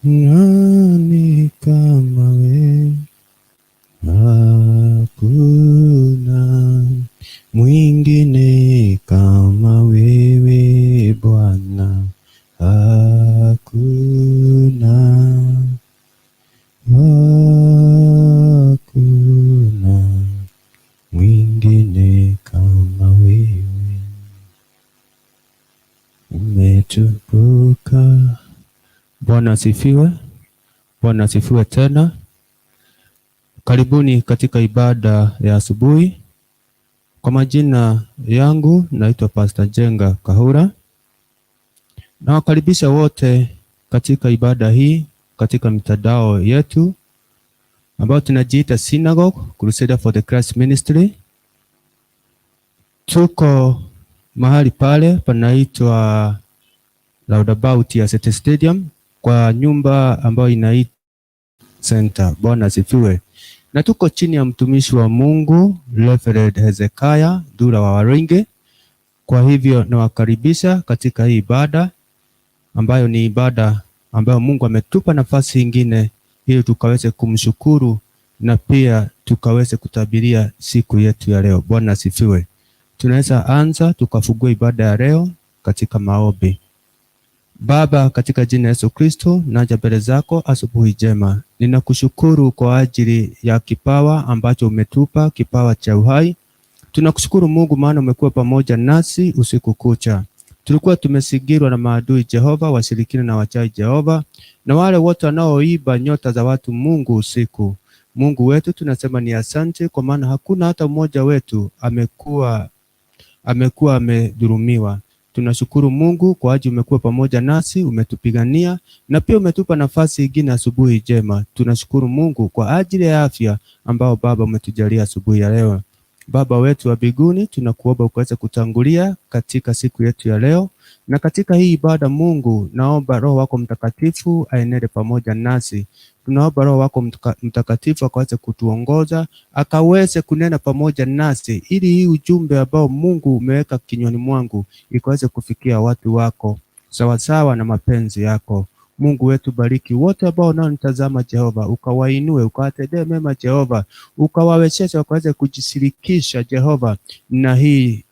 Nani kama we? Hakuna mwingine kama wewe Bwana, hakuna, hakuna mwingine kama wewe. Umetukuka. Bwana asifiwe. Bwana asifiwe tena. Karibuni katika ibada ya asubuhi. Kwa majina yangu naitwa Pastor Jenga Kahura. Nawakaribisha wote katika ibada hii katika mitandao yetu ambayo tunajiita Synagogue Crusader for the Christ Ministry. Tuko mahali pale panaitwa roundabout ya City Stadium kwa nyumba ambayo inaitwa Center. Bwana asifiwe. Na tuko chini ya mtumishi wa Mungu Reverend Hezekiah Dura wa Waringe. Kwa hivyo nawakaribisha katika hii ibada ambayo ni ibada ambayo Mungu ametupa nafasi ingine ili tukaweze kumshukuru na pia tukaweze kutabiria siku yetu ya leo. Bwana asifiwe. Tunaweza anza tukafungua ibada ya leo katika maombi. Baba, katika jina Yesu Kristo, naja mbele zako asubuhi njema. Ninakushukuru kwa ajili ya kipawa ambacho umetupa, kipawa cha uhai. Tunakushukuru Mungu, maana umekuwa pamoja nasi usiku kucha. Tulikuwa tumezingirwa na maadui Jehova, washirikina na wachawi Jehova, na wale wote wanaoiba nyota za watu Mungu usiku. Mungu wetu, tunasema ni asante, kwa maana hakuna hata mmoja wetu amekuwa amedhulumiwa. Tunashukuru Mungu kwa ajili umekuwa pamoja nasi, umetupigania na pia umetupa nafasi ingine asubuhi njema. Tunashukuru Mungu kwa ajili ya afya ambao Baba umetujalia asubuhi ya leo. Baba wetu wa mbinguni, tunakuomba ukaweze kutangulia katika siku yetu ya leo na katika hii ibada. Mungu, naomba Roho wako Mtakatifu aenende pamoja nasi. Tunaomba Roho wako Mtakatifu akaweze kutuongoza, akaweze kunena pamoja nasi, ili hii ujumbe ambao Mungu umeweka kinywani mwangu ikaweze kufikia watu wako sawasawa na mapenzi yako. Mungu wetu, bariki wote ambao wanaonitazama Jehova, ukawainue, ukawatendee mema Jehova, ukawawezeshe wakaweze kujishirikisha Jehova na hii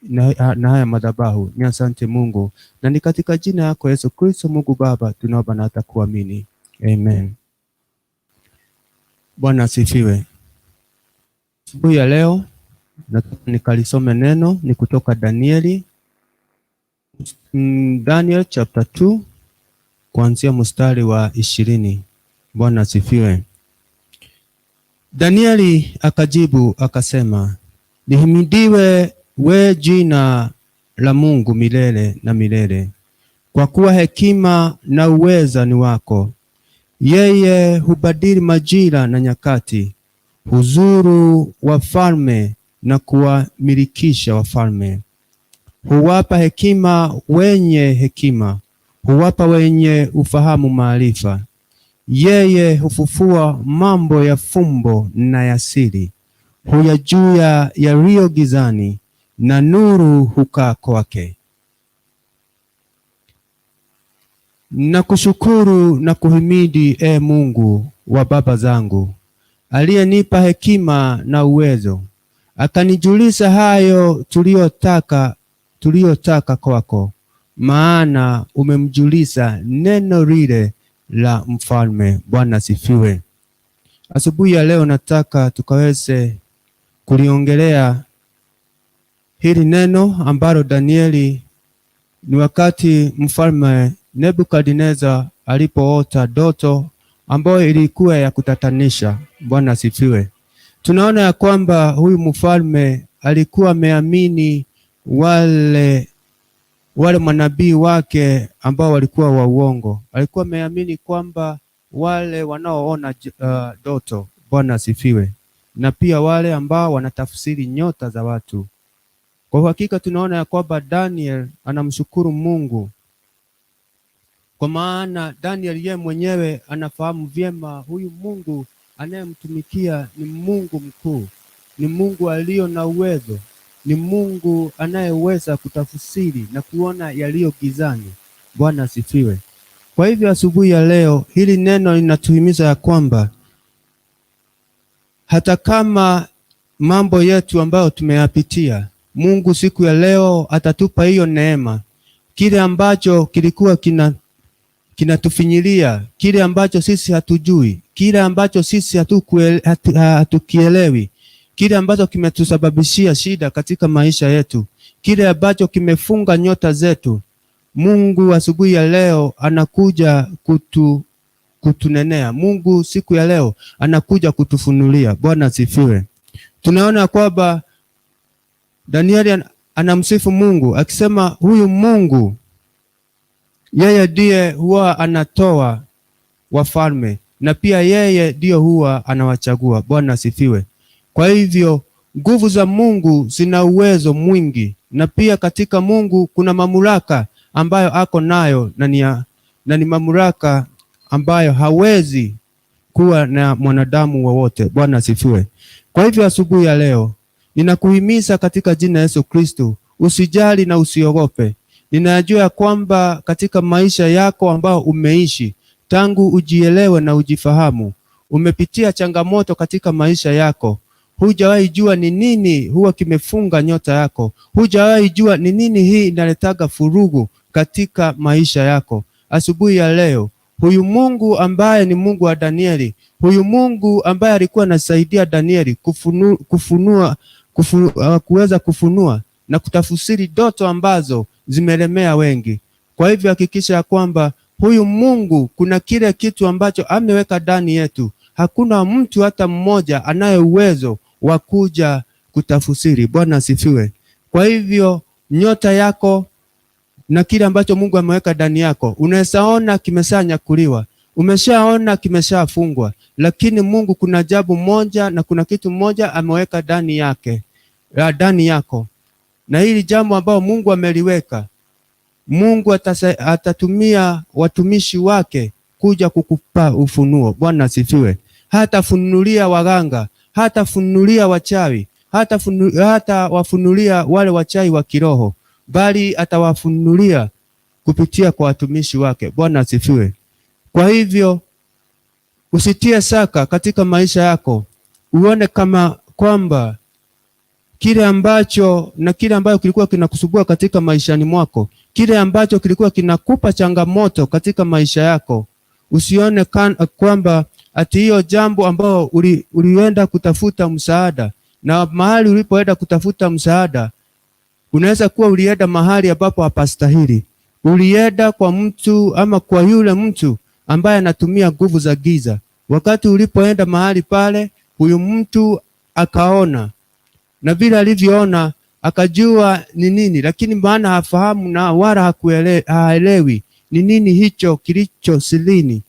na haya madhabahu. Ni asante Mungu, na ni katika jina yako Yesu Kristo Mungu Baba tunaomba na hata kuamini, amen. Bwana asifiwe. Asubuhi ya leo nataka nikalisome neno ni kutoka Danieli, Daniel chapter 2 kuanzia mstari wa 20. Bwana asifiwe. Danieli akajibu akasema, lihimidiwe we jina la Mungu milele na milele, kwa kuwa hekima na uweza ni wako. Yeye hubadili majira na nyakati, huzuru wafalme na kuwamilikisha wafalme. Huwapa hekima wenye hekima, huwapa wenye ufahamu maarifa. Yeye hufufua mambo ya fumbo na ya siri, huyajua yaliyo gizani, na nuru hukaa kwake. Nakushukuru na kuhimidi, e Mungu wa baba zangu, aliyenipa hekima na uwezo, akanijulisha hayo tuliyotaka kwako, maana umemjulisha neno lile la mfalme. Bwana asifiwe. Asubuhi ya leo nataka tukaweze kuliongelea hili neno ambalo Danieli, ni wakati mfalme Nebukadneza alipoota ndoto ambayo ilikuwa ya kutatanisha. Bwana asifiwe. Tunaona ya kwamba huyu mfalme alikuwa ameamini wale manabii wake ambao walikuwa wa uongo. Alikuwa ameamini kwamba wale wanaoona ndoto, Bwana asifiwe, na pia wale ambao wanatafsiri nyota za watu. Kwa uhakika tunaona ya kwamba Daniel anamshukuru Mungu, kwa maana Daniel yeye mwenyewe anafahamu vyema huyu Mungu anayemtumikia ni Mungu mkuu, ni Mungu aliyo na uwezo, ni Mungu anayeweza kutafsiri na kuona yaliyo gizani. Bwana asifiwe. Kwa hivyo asubuhi ya leo hili neno linatuhimiza ya kwamba hata kama mambo yetu ambayo tumeyapitia, Mungu siku ya leo atatupa hiyo neema. Kile ambacho kilikuwa kinatufinyilia, kile ambacho sisi hatujui, kile ambacho sisi hatukielewi, kile ambacho kimetusababishia shida katika maisha yetu, kile ambacho kimefunga nyota zetu, Mungu asubuhi ya leo anakuja kutunenea. Mungu siku ya leo anakuja kutufunulia. Bwana asifiwe. Tunaona kwamba Danieli anamsifu Mungu akisema huyu Mungu yeye ndiye huwa anatoa wafalme na pia yeye ndiyo huwa anawachagua. Bwana asifiwe. Kwa hivyo nguvu za Mungu zina uwezo mwingi, na pia katika Mungu kuna mamlaka ambayo ako nayo na ni mamlaka ambayo hawezi kuwa na mwanadamu wowote. Bwana asifiwe. Kwa hivyo asubuhi ya leo ninakuhimiza katika jina Yesu Kristo, usijali na usiogope. Ninajua kwamba katika maisha yako ambao umeishi tangu ujielewe na ujifahamu, umepitia changamoto katika maisha yako. Hujawahi jua ni nini huwa kimefunga nyota yako. Hujawahi jua ni nini hii inaletaga furugu katika maisha yako. Asubuhi ya leo, huyu Mungu ambaye ni Mungu wa Danieli, huyu Mungu ambaye alikuwa anasaidia Danieli kuweza kufunua na kutafsiri ndoto ambazo zimelemea wengi. Kwa hivyo hakikisha ya kwamba huyu Mungu kuna kile kitu ambacho ameweka ndani yetu. Hakuna mtu hata mmoja anaye uwezo wa kuja kutafsiri. Bwana asifiwe. Kwa hivyo nyota yako na kile ambacho Mungu ameweka ndani yako, unaweza ona kimeshanyakuliwa, umeshaona kimeshafungwa, lakini Mungu kuna jambo moja na kuna kitu moja ameweka ndani yake, ndani yako. Na hili jambo ambalo Mungu ameliweka, Mungu atatumia watumishi wake kuja kukupa ufunuo. Bwana asifiwe. Hatafunulia waganga, hatafunulia wachawi, hata wafunulia wale wachawi wa kiroho, bali atawafunulia kupitia kwa watumishi wake. Bwana asifiwe. Kwa hivyo usitie shaka katika maisha yako, uone kama kwamba kile ambacho na kile ambacho kilikuwa kinakusumbua katika maishani mwako, kile ambacho kilikuwa kinakupa changamoto katika maisha yako, usione kwamba ati hiyo jambo ambao ulienda kutafuta msaada, na mahali ulipoenda kutafuta msaada unaweza kuwa ulienda mahali ambapo hapastahili. Ulienda kwa mtu ama kwa yule mtu ambaye anatumia nguvu za giza. Wakati ulipoenda mahali pale, huyu mtu akaona, na vile alivyoona akajua ni nini, lakini maana hafahamu na wala haelewi ni nini hicho kilicho silini.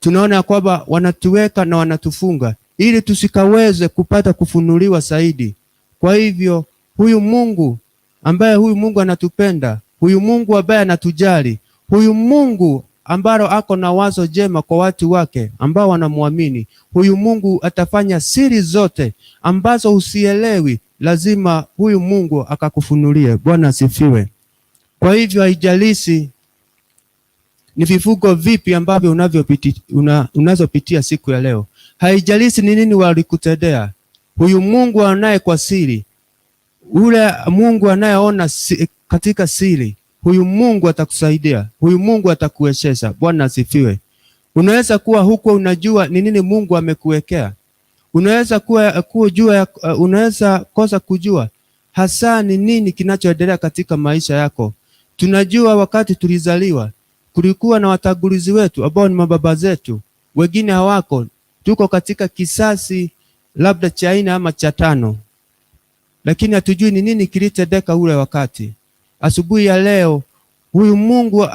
Tunaona kwamba wanatuweka na wanatufunga ili tusikaweze kupata kufunuliwa zaidi. Kwa hivyo huyu Mungu ambaye huyu Mungu anatupenda, huyu Mungu ambaye anatujali, huyu Mungu ambalo ako na wazo jema kwa watu wake ambao wanamuamini, huyu Mungu atafanya siri zote ambazo usielewi, lazima huyu Mungu akakufunulie. Bwana asifiwe. Kwa hivyo haijalishi ni vifungo vipi ambavyo unazopitia siku ya leo, haijalishi ni nini walikutendea, huyu Mungu anaye kwa siri, ule Mungu anayeona katika siri, huyu Mungu atakusaidia, huyu Mungu atakuwezesha. Bwana asifiwe. Unaweza kuwa huko unajua ni nini Mungu amekuwekea. Unaweza kuwa kujua, unaweza kosa kujua hasa ni nini kinachoendelea katika maisha yako. Tunajua wakati tulizaliwa kulikuwa na watangulizi wetu ambao ni mababa zetu, wengine hawako. Tuko katika kisasi labda cha 4 ama cha 5, lakini hatujui ni nini kilitendeka ule wakati. Asubuhi ya leo huyu Mungu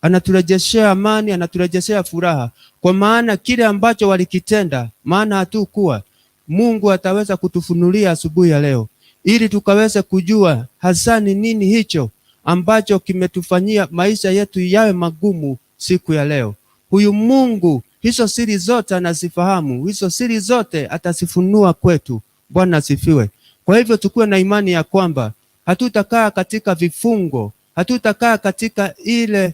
anaturejeshea amani, anaturejeshea furaha, kwa maana kile ambacho walikitenda, maana hatukuwa, Mungu ataweza kutufunulia asubuhi ya leo ili tukaweze kujua hasa ni nini hicho ambacho kimetufanyia maisha yetu yawe magumu siku ya leo. Huyu Mungu hizo siri zote anazifahamu, hizo siri zote atazifunua kwetu. Bwana asifiwe. Kwa hivyo tukue na imani ya kwamba hatutakaa katika vifungo, hatutakaa katika ile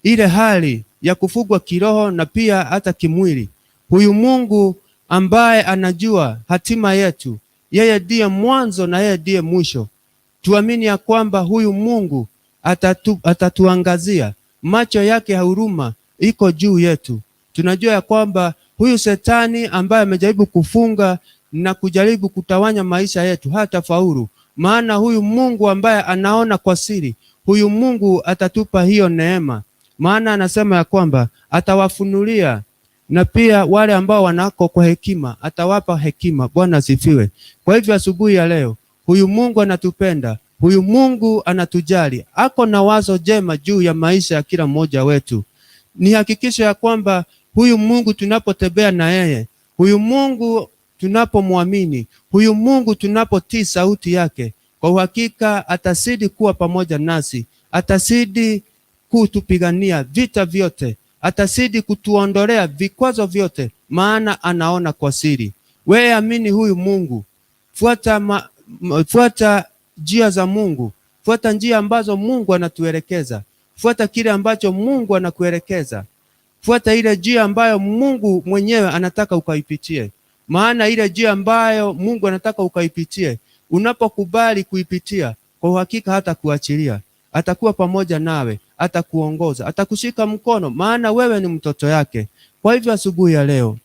ile hali ya kufugwa kiroho na pia hata kimwili. Huyu Mungu ambaye anajua hatima yetu, yeye ndiye mwanzo na yeye ndiye mwisho. Tuamini ya kwamba huyu Mungu atatuangazia, macho yake ya huruma iko juu yetu. Tunajua ya kwamba huyu shetani ambaye amejaribu kufunga na kujaribu kutawanya maisha yetu hatafaulu, maana huyu Mungu ambaye anaona kwa siri, huyu Mungu atatupa hiyo neema, maana anasema ya kwamba atawafunulia na pia wale ambao wanako kwa hekima atawapa hekima. Bwana asifiwe. Kwa hivyo asubuhi ya leo, huyu Mungu anatupenda, huyu Mungu anatujali, ako na wazo jema juu ya maisha ya kila mmoja wetu. Ni hakikisho ya kwamba huyu Mungu tunapotembea na yeye, huyu Mungu tunapomwamini, huyu Mungu tunapotii sauti yake, kwa uhakika atazidi kuwa pamoja nasi, atazidi kutupigania vita vyote, atazidi kutuondolea vikwazo vyote, maana anaona kwa siri. Wewe amini huyu Mungu, fuata njia za Mungu, fuata njia ambazo Mungu anatuelekeza, fuata kile ambacho Mungu anakuelekeza, fuata ile njia ambayo Mungu mwenyewe anataka ukaipitie. Maana ile njia ambayo Mungu anataka ukaipitie, unapokubali kuipitia, kwa uhakika hata kuachilia, atakuwa pamoja nawe, atakuongoza, atakushika mkono, maana wewe ni mtoto yake. Kwa hivyo asubuhi ya leo,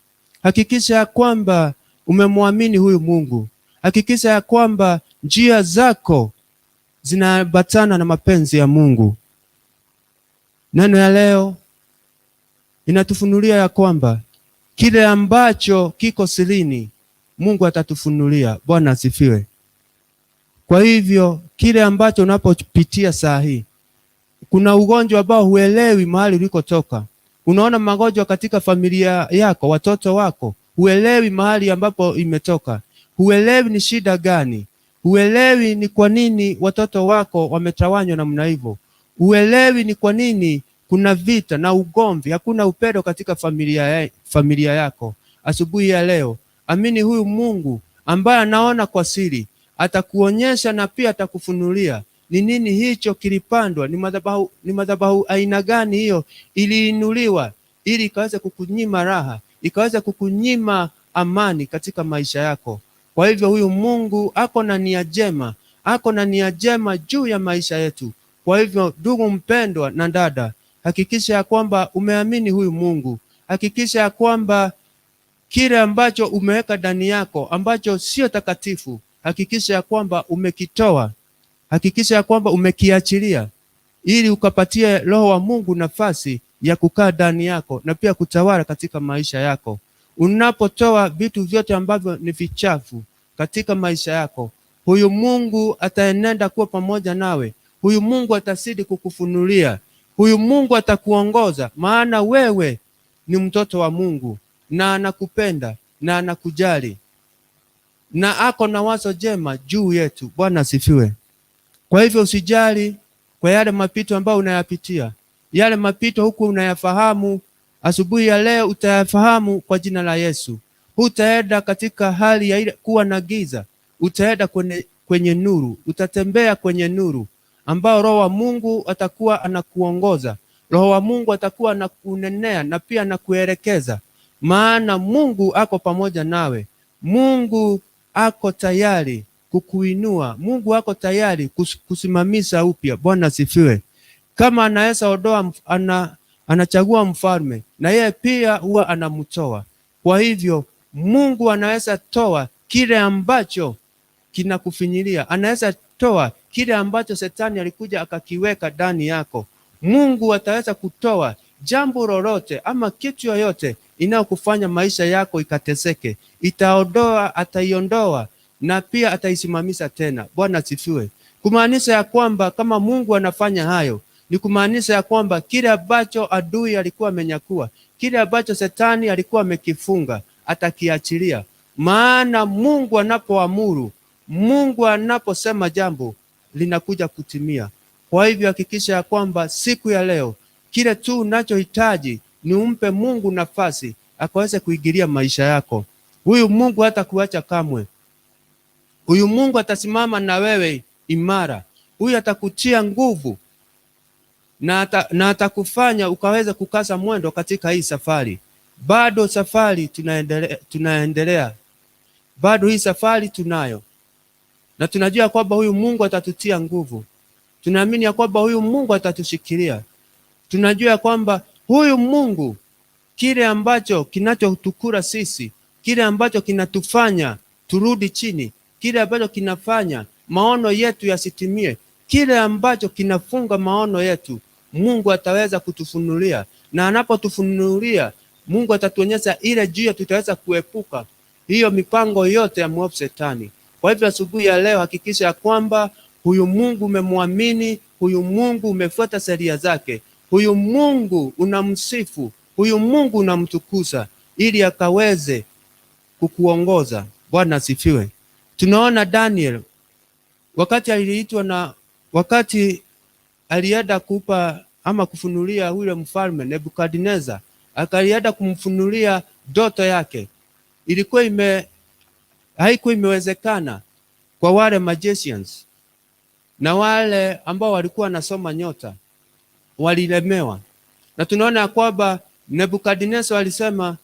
hakikisha ya kwamba umemwamini huyu Mungu. Hakikisha ya kwamba njia zako zinaambatana na mapenzi ya Mungu. Neno ya leo inatufunulia ya kwamba kile ambacho kiko sirini Mungu atatufunulia. Bwana asifiwe. Kwa hivyo kile ambacho unapopitia saa hii, kuna ugonjwa ambao huelewi mahali ulikotoka. Unaona magonjwa katika familia yako, watoto wako, huelewi mahali ambapo imetoka, huelewi ni shida gani, huelewi ni kwa nini watoto wako wametawanywa namna hivyo, huelewi ni kwa nini kuna vita na ugomvi, hakuna upendo katika familia yako. Asubuhi ya leo, amini huyu Mungu ambaye anaona kwa siri, atakuonyesha na pia atakufunulia ni nini hicho kilipandwa, ni madhabahu aina gani hiyo iliinuliwa ili ikaweze kukunyima raha, ikaweze kukunyima amani katika maisha yako. Kwa hivyo huyu Mungu ako na nia njema, ako na nia njema juu ya maisha yetu. Kwa hivyo ndugu mpendwa na dada, hakikisha ya kwamba umeamini huyu Mungu. Hakikisha ya kwamba kile ambacho umeweka ndani yako ambacho sio takatifu, hakikisha ya kwamba umekitoa. Hakikisha ya kwamba umekiachilia ili ukapatie Roho wa Mungu nafasi ya kukaa ndani yako na pia kutawala katika maisha yako. Unapotoa vitu vyote ambavyo ni vichafu katika maisha yako, huyu Mungu ataenenda kuwa pamoja nawe. Huyu Mungu atazidi kukufunulia. Huyu Mungu atakuongoza, maana wewe ni mtoto wa Mungu na anakupenda na anakujali na ako na wazo jema juu yetu. Bwana asifiwe. Kwa hivyo usijali kwa yale mapito ambayo unayapitia, yale mapito huku unayafahamu. Asubuhi ya leo utayafahamu kwa jina la Yesu. Hutaenda katika hali ya ile kuwa na giza, utaenda kwenye nuru, utatembea kwenye nuru ambao Roho wa Mungu atakuwa anakuongoza. Roho wa Mungu atakuwa anakunenea na pia anakuelekeza, maana Mungu ako pamoja nawe. Mungu ako tayari kukuinua. Mungu ako tayari kusimamisha upya. Bwana asifiwe. Kama anaweza ondoa, anachagua mfalme na yeye pia huwa anamtoa. Kwa hivyo Mungu anaweza toa kile ambacho kinakufinyilia, anaweza toa kile ambacho shetani alikuja akakiweka ndani yako. Mungu ataweza kutoa jambo lolote ama kitu yoyote inayokufanya maisha yako ikateseke. Itaondoa, ataiondoa na pia ataisimamisha tena. Bwana asifiwe. Kumaanisha ya kwamba kama Mungu anafanya hayo, ni kumaanisha ya kwamba kile ambacho adui alikuwa amenyakua, kile ambacho shetani alikuwa amekifunga, atakiachilia. Maana Mungu anapoamuru, Mungu anaposema jambo linakuja kutimia. Kwa hivyo hakikisha ya kwamba siku ya leo kile tu unachohitaji ni umpe Mungu nafasi akaweze kuingilia maisha yako. Huyu Mungu hatakuacha kamwe. Huyu Mungu atasimama na wewe imara. Huyu atakutia nguvu. na atakufanya ukaweza kukaza mwendo katika hii safari. Bado safari tunaendelea, bado hii safari tunayo, na tunajua kwamba huyu Mungu atatutia nguvu. Tunaamini ya kwamba huyu Mungu atatushikilia. Tunajua kwamba huyu Mungu, kile ambacho kinachotukura sisi, kile ambacho kinatufanya turudi chini, kile ambacho kinafanya maono yetu yasitimie, kile ambacho kinafunga maono yetu, Mungu ataweza kutufunulia, na anapotufunulia Mungu atatuonyesha ile njia tutaweza kuepuka hiyo mipango yote ya mwovu Shetani. Kwa hivyo asubuhi ya leo hakikisha ya kwamba huyu Mungu umemwamini, huyu Mungu umefuata sheria zake, huyu Mungu unamsifu, huyu Mungu unamtukuza ili akaweze kukuongoza. Bwana asifiwe. Tunaona Daniel wakati aliitwa na wakati alienda kupa ama kufunulia yule mfalme Nebukadneza, akalienda kumfunulia ndoto yake. Ilikuwa haikuwa imewezekana kwa wale magicians na wale ambao walikuwa wanasoma nyota, walilemewa. Na tunaona kwamba Nebukadneza alisema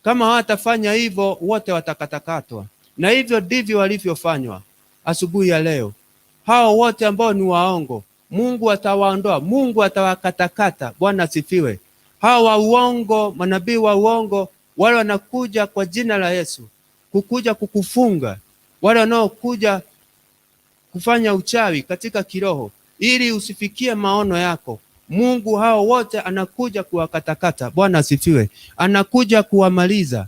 kama hawatafanya hivyo wote watakatakatwa, na hivyo ndivyo walivyofanywa. Asubuhi ya leo hao wote ambao ni waongo, Mungu atawaondoa, Mungu atawakatakata. Bwana asifiwe. Hao wa uongo, manabii wa uongo, wale wanakuja kwa jina la Yesu kukuja kukufunga, wale wanaokuja kufanya uchawi katika kiroho ili usifikie maono yako, Mungu hao wote anakuja kuwakatakata. Bwana asifiwe. Anakuja kuwamaliza,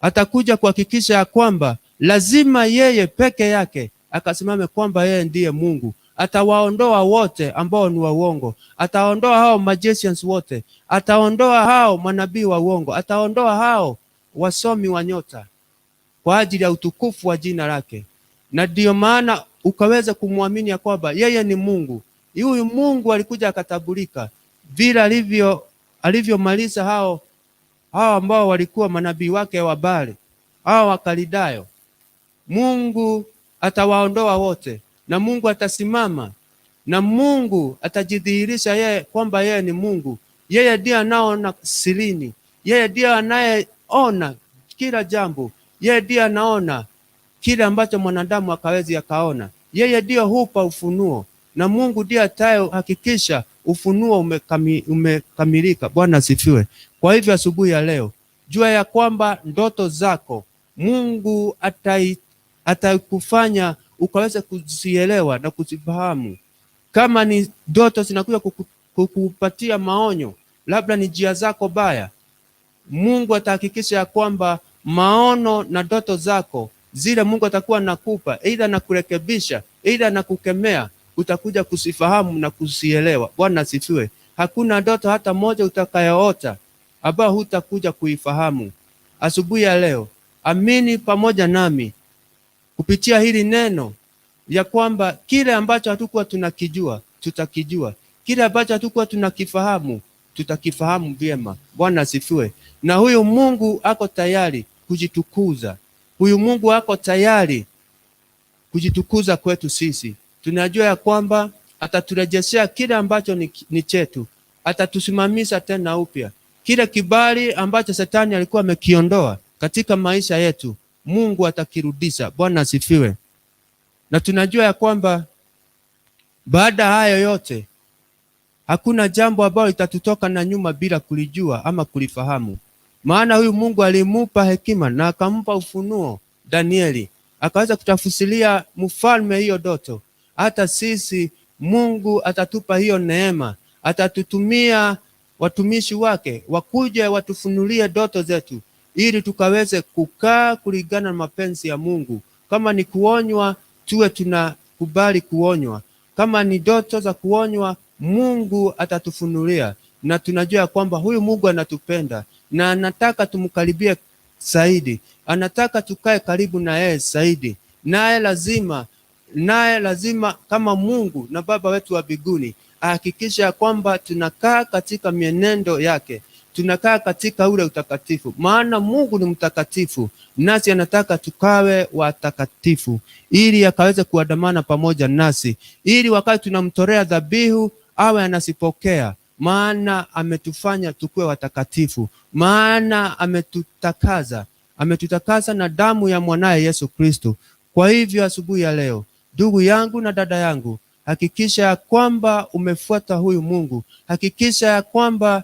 atakuja kuhakikisha ya kwamba lazima yeye peke yake akasimame kwamba yeye ndiye Mungu. Atawaondoa wote ambao ni wa uongo, ataondoa hao magicians wote, ataondoa hao manabii wa uongo, ataondoa hao wasomi wa nyota kwa ajili ya utukufu wa jina lake. Na ndiyo maana ukaweza kumwamini ya kwamba yeye ni Mungu. Huyu Mungu alikuja akatabulika vile alivyomaliza hao ambao walikuwa manabii wake wa Baali, hao Wakalidayo. Mungu atawaondoa wote, na Mungu atasimama, na Mungu atajidhihirisha yeye kwamba yeye ni Mungu. Yeye ndiye anaona sirini, yeye ndiye anayeona kila jambo, yeye ndiye anaona kile ambacho mwanadamu akawezi akaona. Yeye ndiye hupa ufunuo, na Mungu ndiye atayehakikisha ufunuo umekamilika. Bwana asifiwe. Kwa hivyo asubuhi ya leo, jua ya kwamba ndoto zako Mungu atakufanya ukaweze kuzielewa na kuzifahamu. Kama ni ndoto zinakuja kukupatia maonyo, labda ni njia zako baya, Mungu atahakikisha ya kwamba maono na ndoto zako zile Mungu atakuwa anakupa, aidha nakurekebisha, aidha nakukemea, utakuja kusifahamu na kuzielewa. Bwana asifiwe. Hakuna ndoto hata moja utakayoota ambayo hutakuja kuifahamu. Asubuhi ya leo, amini pamoja nami kupitia hili neno ya kwamba kile ambacho hatukuwa tunakijua tutakijua, kile ambacho hatukuwa tunakifahamu tutakifahamu vyema. Bwana asifiwe. Na huyu Mungu ako tayari kujitukuza. Huyu Mungu ako tayari kujitukuza kwetu sisi. Tunajua ya kwamba ataturejeshea kile ambacho ni chetu, atatusimamisha tena upya. Kile kibali ambacho Shetani alikuwa amekiondoa katika maisha yetu, Mungu atakirudisha. Bwana asifiwe. Na tunajua ya kwamba baada hayo yote hakuna jambo ambalo litatutoka na nyuma bila kulijua ama kulifahamu. Maana huyu Mungu alimupa hekima na akampa ufunuo Danieli, akaweza kutafsiria mfalme hiyo ndoto. Hata sisi Mungu atatupa hiyo neema, atatutumia watumishi wake wakuje watufunulie ndoto zetu, ili tukaweze kukaa kulingana na mapenzi ya Mungu. Kama ni kuonywa, tuwe tunakubali kuonywa. Kama ni ndoto za kuonywa, Mungu atatufunulia. Na tunajua kwamba huyu Mungu anatupenda na anataka tumkaribie zaidi, anataka tukae karibu na yeye zaidi. Naye lazima kama Mungu na Baba wetu wa mbinguni ahakikisha kwamba tunakaa katika mienendo yake, tunakaa katika ule utakatifu. Maana Mungu ni mtakatifu, nasi anataka tukawe watakatifu, ili akaweze kuandamana pamoja nasi, ili wakati tunamtolea dhabihu awe anasipokea, maana ametufanya tukuwe watakatifu, maana ametutakaza, ametutakaza na damu ya mwanaye Yesu Kristo. Kwa hivyo asubuhi ya leo, ndugu yangu na dada yangu, hakikisha ya kwamba umefuata huyu Mungu, hakikisha ya kwamba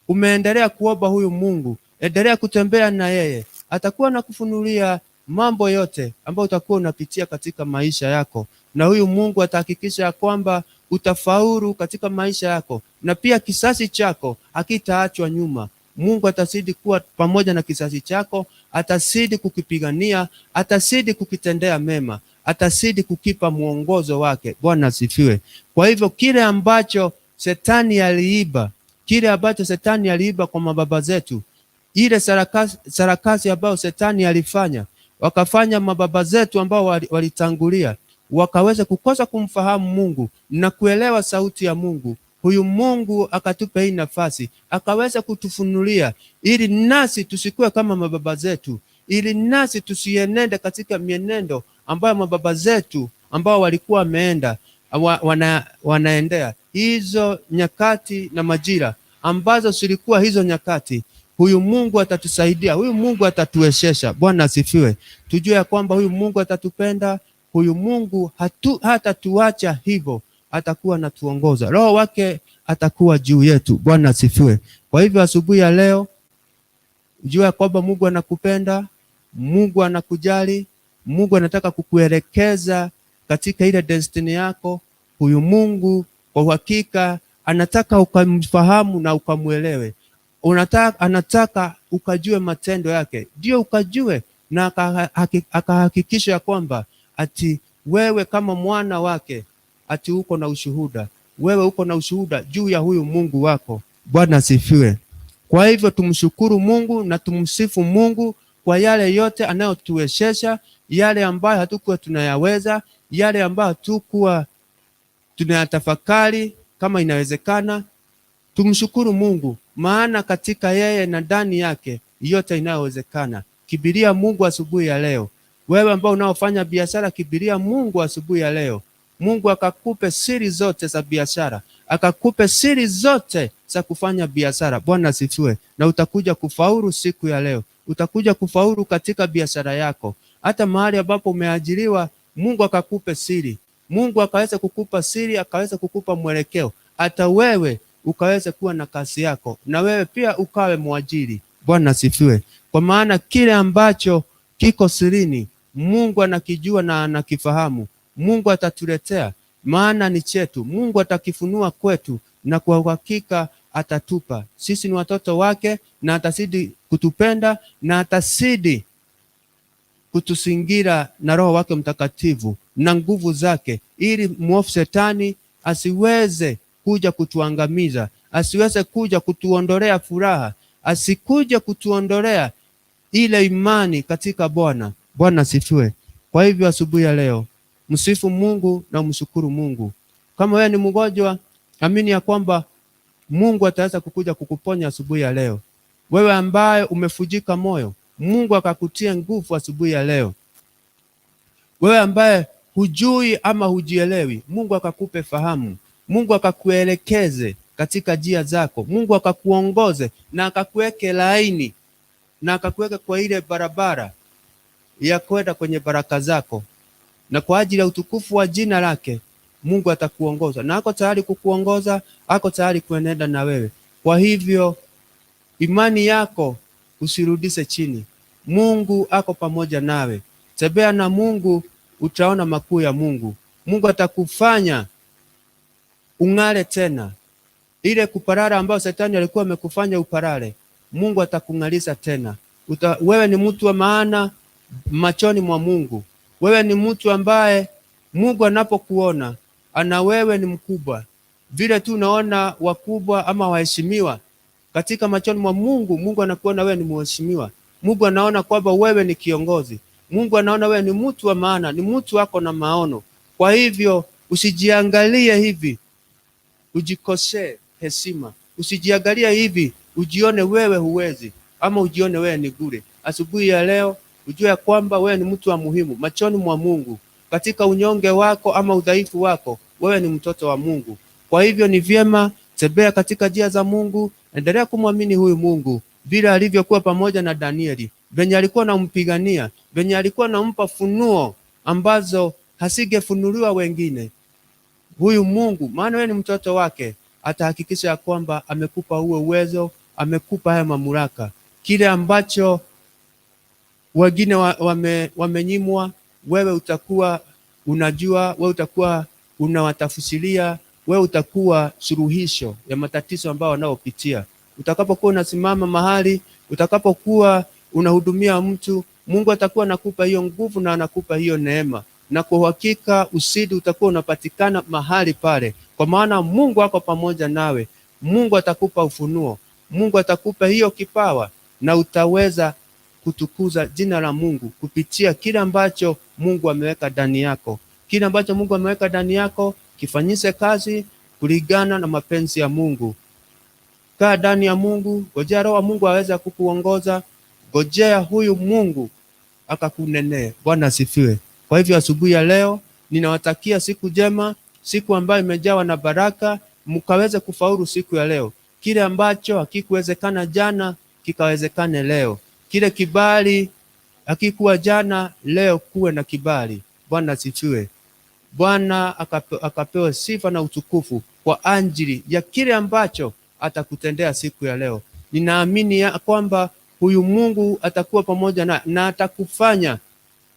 umeendelea kuomba huyu Mungu, endelea kutembea na yeye, atakuwa na kufunulia mambo yote ambayo utakuwa unapitia katika maisha yako, na huyu Mungu atahakikisha ya kwamba utafaulu katika maisha yako, na pia kisasi chako hakitaachwa nyuma. Mungu atazidi kuwa pamoja na kisasi chako, atazidi kukipigania, atazidi kukitendea mema, atazidi kukipa mwongozo wake. Bwana asifiwe. Kwa hivyo kile ambacho shetani aliiba, kile ambacho shetani aliiba kwa mababa zetu, ile sarakasi ambayo shetani alifanya, wakafanya mababa zetu ambao walitangulia, wakaweza kukosa kumfahamu Mungu na kuelewa sauti ya Mungu. Huyu Mungu akatupa hii nafasi, akaweza kutufunulia ili nasi tusikuwe kama mababa zetu, ili nasi tusienende katika mienendo ambayo mababa zetu ambao walikuwa wameenda wanaendea hizo nyakati na majira ambazo zilikuwa hizo nyakati. Huyu Mungu atatusaidia, huyu Mungu atatuwezesha. Bwana asifiwe. Tujue ya kwamba huyu Mungu atatupenda, huyu Mungu hatatuacha hivyo, atakuwa anatuongoza, Roho wake atakuwa juu yetu. Bwana asifiwe. Kwa hivyo asubuhi ya leo, jua ya kwamba Mungu anakupenda, Mungu anakujali, Mungu anataka kukuelekeza katika ile destiny yako. Huyu Mungu kwa uhakika anataka ukamfahamu na ukamuelewe. Anataka ukajue matendo yake, ndio ukajue na akahakikisha ya kwamba ati wewe kama mwana wake ati uko na ushuhuda, wewe uko na ushuhuda juu ya huyu Mungu wako. Bwana asifiwe. Kwa hivyo tumshukuru Mungu na tumsifu Mungu kwa yale yote anayotuwezesha, yale ambayo hatukuwa tunayaweza, yale ambayo hatukuwa tunayatafakari kama inawezekana. Tumshukuru Mungu, maana katika yeye na ndani yake yote inayowezekana. Kibiria Mungu asubuhi ya leo. Wewe ambao unaofanya biashara, kibiria Mungu asubuhi ya leo. Mungu akakupe siri zote za biashara, akakupe siri zote za kufanya biashara. Bwana asifiwe. Na utakuja kufaulu siku ya leo, utakuja kufaulu katika biashara yako. Hata mahali ambapo umeajiriwa, Mungu akakupe siri, Mungu akaweza kukupa siri, akaweza kukupa mwelekeo, hata wewe ukaweza kuwa na kazi yako, na wewe pia ukawe mwajiri. Bwana asifiwe. Kwa maana kile ambacho kiko sirini Mungu anakijua na anakifahamu. Mungu atatuletea, maana ni chetu. Mungu atakifunua kwetu, na kwa uhakika atatupa. Sisi ni watoto wake, na atazidi kutupenda na atazidi kutusingira na Roho wake Mtakatifu na nguvu zake, ili mwovu shetani asiweze kuja kutuangamiza, asiweze kuja kutuondolea furaha, asikuje kutuondolea ile imani katika Bwana. Bwana asifiwe. Kwa hivyo asubuhi ya leo, msifu Mungu na mshukuru Mungu. Kama wewe ni mgonjwa, amini ya kwamba Mungu ataweza kukuja kukuponya asubuhi ya leo. Wewe ambaye umefujika moyo, Mungu akakutia nguvu asubuhi ya leo. Wewe ambaye hujui ama hujielewi, Mungu akakupe fahamu, Mungu akakuelekeze katika njia zako, Mungu akakuongoze na akakuweke laini na akakuweka kwa ile barabara ya kwenda kwenye baraka zako, na kwa ajili ya utukufu wa jina lake Mungu atakuongoza, na ako tayari kukuongoza, ako tayari kuenenda na wewe. Kwa hivyo imani yako usirudishe chini. Mungu ako pamoja nawe. Tembea na Mungu, utaona makuu ya Mungu. Mungu atakufanya ung'are tena. Ile kuparara ambayo shetani alikuwa amekufanya uparare, Mungu atakung'alisha tena. Wewe ni mtu wa maana machoni mwa Mungu. Wewe ni mtu ambaye Mungu anapokuona ana wewe ni mkubwa. Vile tu unaona wakubwa ama waheshimiwa katika machoni mwa Mungu, Mungu anakuona wewe ni mheshimiwa. Mungu anaona kwamba wewe ni kiongozi. Mungu anaona wewe ni mtu wa maana, ni mtu wako na maono. Kwa hivyo usijiangalie hivi ujikosee heshima, usijiangalie hivi ujione wewe huwezi ama ujione wewe ni bure. Asubuhi ya leo ujue kwamba wewe ni mtu wa muhimu machoni mwa Mungu. Katika unyonge wako ama udhaifu wako, wewe ni mtoto wa Mungu. Kwa hivyo ni vyema tembea katika njia za Mungu, endelea kumwamini huyu Mungu vile alivyokuwa pamoja na Danieli, venye alikuwa nampigania, venye alikuwa nampa funuo ambazo hasingefunuliwa wengine. Huyu Mungu, maana wewe ni mtoto wake, atahakikisha ya kwamba amekupa huo uwezo, amekupa haya mamlaka. Kile ambacho wengine wamenyimwa, wewe utakuwa unajua, wewe utakuwa unawatafsiria, wewe utakuwa suluhisho ya matatizo ambayo wanaopitia. Utakapokuwa unasimama mahali, utakapokuwa unahudumia mtu, Mungu atakuwa anakupa hiyo nguvu na anakupa hiyo neema, na kwa uhakika ushindi utakuwa unapatikana mahali pale, kwa maana Mungu ako pamoja nawe. Mungu atakupa ufunuo, Mungu atakupa hiyo kipawa, na utaweza kutukuza jina la Mungu kupitia kile ambacho Mungu ameweka ndani yako. Kile ambacho Mungu ameweka ndani yako kifanyise kazi kulingana na mapenzi ya Mungu. Kaa ndani ya Mungu, ngojea Roho wa Mungu aweze kukuongoza, ngojea huyu Mungu akakunenee. Bwana asifiwe. Kwa hivyo asubuhi ya leo ninawatakia siku njema, siku ambayo imejawa na baraka, mkaweze kufaulu siku ya leo. Kile ambacho hakikuwezekana jana kikawezekane leo. Kile kibali hakikuwa jana, leo kuwe na kibali. Bwana asifiwe. Bwana akapewe sifa na utukufu kwa ajili ya kile ambacho atakutendea siku ya leo. Ninaamini ya kwamba huyu Mungu atakuwa pamoja na atakufanya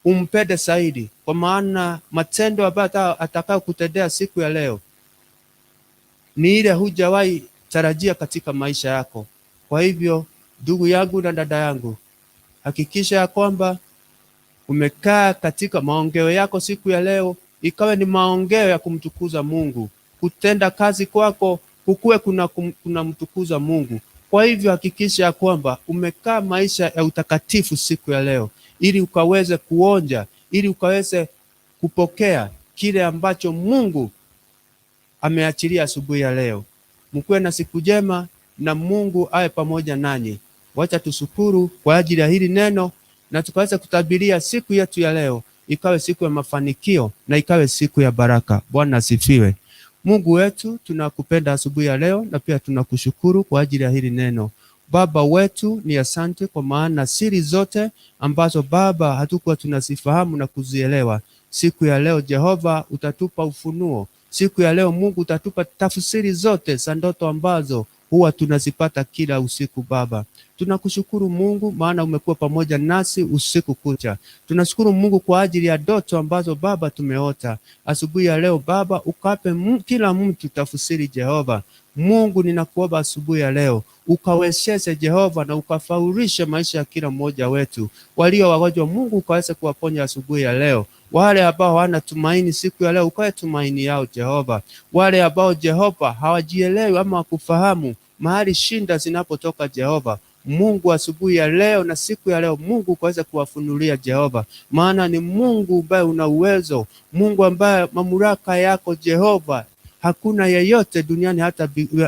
umpende zaidi, kwa maana matendo ambayo atakayokutendea siku ya leo ni ile hujawahi tarajia katika maisha yako. Kwa hivyo ndugu yangu na dada yangu, hakikisha ya kwamba umekaa katika maongeo yako siku ya leo, ikawe ni maongeo ya kumtukuza Mungu. Kutenda kazi kwako kukuwe kuna mtukuza Mungu. Kwa hivyo hakikisha ya kwamba umekaa maisha ya utakatifu siku ya leo, ili ukaweze kuonja, ili ukaweze kupokea kile ambacho Mungu ameachilia asubuhi ya leo. Mkuwe na siku njema na Mungu awe pamoja nanyi. Wacha tushukuru kwa ajili ya hili neno na tukaweza kutabiria siku yetu ya leo ikawe siku ya mafanikio na ikawe siku ya baraka. Bwana asifiwe. Mungu wetu, tunakupenda asubuhi ya leo na pia tunakushukuru kwa ajili ya hili neno. Baba wetu, ni asante kwa maana siri zote ambazo Baba hatukuwa tunazifahamu na kuzielewa, siku ya leo Jehova utatupa ufunuo. Siku ya leo Mungu utatupa tafsiri zote za ndoto ambazo huwa tunazipata kila usiku. Baba, tunakushukuru Mungu maana umekuwa pamoja nasi usiku kucha. Tunashukuru Mungu kwa ajili ya ndoto ambazo Baba tumeota asubuhi ya leo. Baba, ukape kila mtu tafsiri Jehova. Mungu, ninakuomba asubuhi ya leo ukawezeshe Jehova na ukafaulishe maisha ya kila mmoja wetu. Walio wagonjwa Mungu ukaweze kuwaponya asubuhi ya leo. Wale ambao hawana tumaini siku ya leo ukawe tumaini yao Jehova. Wale ambao Jehova hawajielewi ama wakufahamu mahali shinda zinapotoka Jehova Mungu, asubuhi ya leo na siku ya leo Mungu ukaweza kuwafunulia Jehova, maana ni Mungu ambaye una uwezo, Mungu ambaye mamlaka yako Jehova hakuna yeyote duniani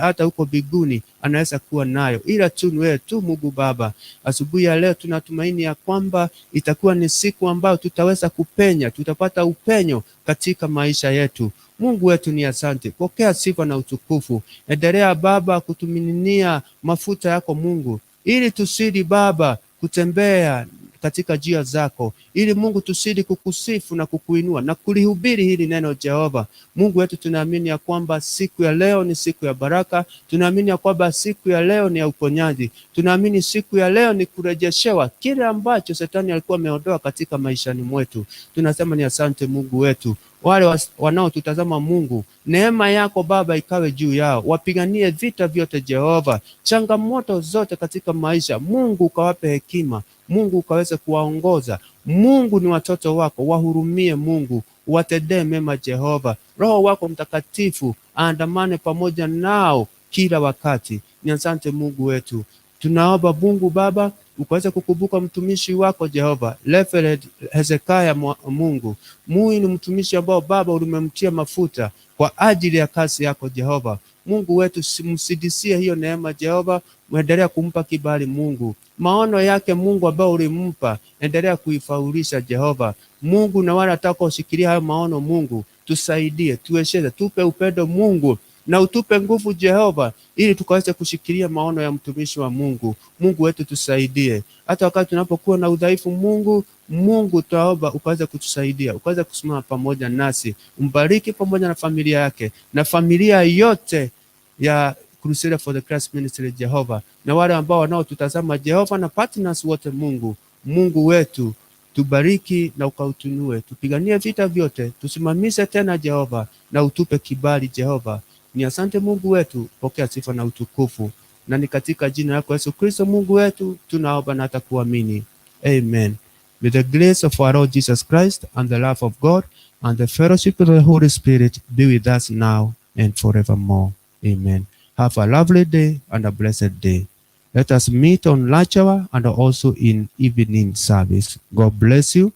hata huko mbinguni anaweza kuwa nayo, ila tu ni wewe tu Mungu Baba. Asubuhi ya leo tunatumaini ya kwamba itakuwa ni siku ambayo tutaweza kupenya, tutapata upenyo katika maisha yetu. Mungu wetu ni asante, pokea sifa na utukufu. Endelea Baba kutumiminia mafuta yako Mungu, ili tusidi Baba kutembea katika njia zako, ili Mungu tusidi kukusifu na kukuinua na kulihubiri hili neno Jehova. Mungu wetu, tunaamini ya kwamba siku ya leo ni siku ya baraka, tunaamini ya kwamba siku ya leo ni ya uponyaji, tunaamini siku ya leo ni kurejeshewa kile ambacho shetani alikuwa ameondoa katika maishani mwetu. Tunasema ni asante Mungu wetu. Wale wanaotutazama Mungu, neema yako Baba ikawe juu yao, wapiganie vita vyote Jehova, changamoto zote katika maisha Mungu ukawape hekima, Mungu ukaweze kuwaongoza. Mungu ni watoto wako, wahurumie Mungu, watendee mema Jehova. Roho wako Mtakatifu aandamane pamoja nao kila wakati. Ni asante Mungu wetu, tunaomba Mungu Baba ukaweze kukumbuka mtumishi wako Jehova Reverend Hezekiah Mungu. Huyu ni mtumishi ambao Baba ulimemtia mafuta kwa ajili ya kazi yako Jehova. Mungu wetu, msidisie hiyo neema Jehova, muendelea kumpa kibali Mungu. Maono yake Mungu ambao ulimpa, endelea kuifaulisha Jehova Mungu, na wale watakaoshikilia hayo maono Mungu, tusaidie, tuwezeshe, tupe upendo Mungu na utupe nguvu Jehova, ili tukaweze kushikilia maono ya mtumishi wa Mungu. Mungu wetu tusaidie, hata wakati tunapokuwa na udhaifu. Mungu, Mungu twaomba ukaweze kutusaidia, ukaweze kusimama pamoja nasi, umbariki pamoja na familia yake na familia yote ya Crusader for the Christ Ministry Jehova, na wale ambao wanaotutazama Jehova, na partners wote. Mungu, Mungu wetu tubariki na ukautunue, tupiganie vita vyote, tusimamishe tena Jehova, na utupe kibali Jehova. Ni asante Mungu wetu, pokea sifa na utukufu, na ni katika jina lako Yesu Kristo Mungu wetu tunaomba na hata kuamini, amen. May the grace of our Lord Jesus Christ and the love of God and the fellowship of the Holy Spirit be with us now and forevermore. Amen. Have a lovely day and a blessed day. Let us meet on lunch hour and also in evening service. God bless you.